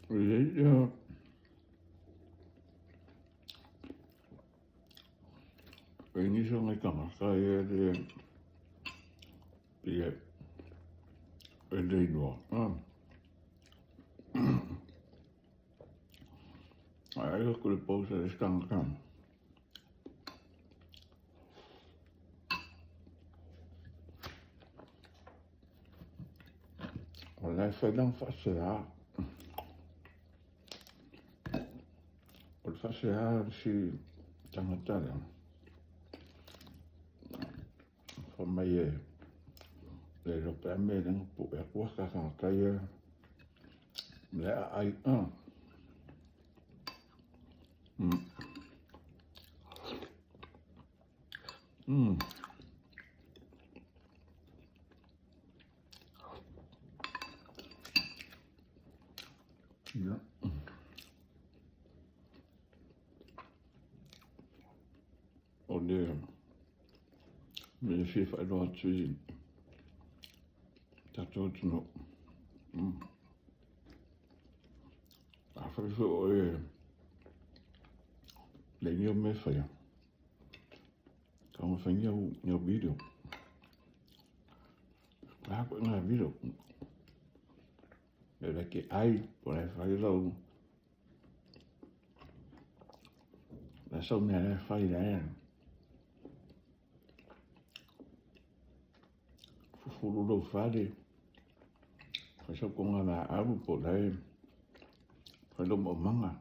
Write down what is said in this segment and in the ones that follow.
Lelei ia e nisi o nai tagata ia e le pei e le iloa ae ai atu le post a le isi tagata. O la e fai lana faasea. O le faasea o le isi tagata lea, fai mai e le iloa pe a mea lea na pue atu ata tagata ia lea aai. Ia. O le mea e fia faailoa atu i tatou atunuu. Afai foi o oe leai ni au mea e faia, taumafai ni au video. A koe ngā video. E like e ai, po e fai lau. La sau mea e fai la e. Fufulu lou fale. Fai sau konga la alu po la e. Fai lou maumaga.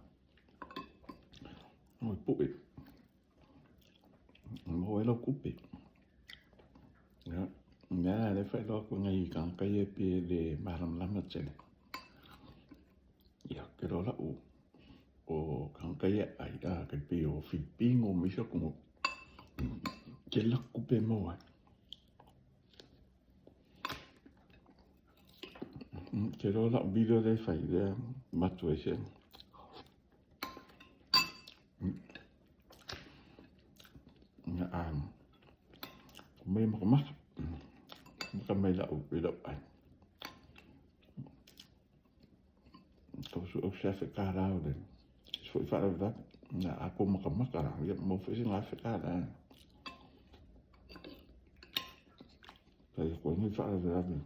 Oi puʻe. Maua ai lau tupe. Ia, mea la lea e faailoa atu i nai tagata ia pei e le malamalama tele. Ia, ou te iloa lau o tagata ia e ai, a, tai pei o Filipino ma isi atunuu, tele latou tupe e maua ai. Ou te iloa lau video lea e fai lea e avatu ai se Mai makamaka. Maka mai lau i lau ai. Tau su au se afe kālā o le se foi faalavelave. Na a ko makamaka la, ia mau foi se ngā afe kālā. Tai koe nui faalavelave.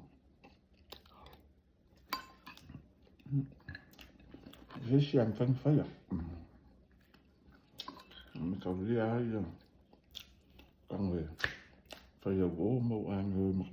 Se isi a mafai ona faia. Me taulia ai ia tago e fai au o mau amio.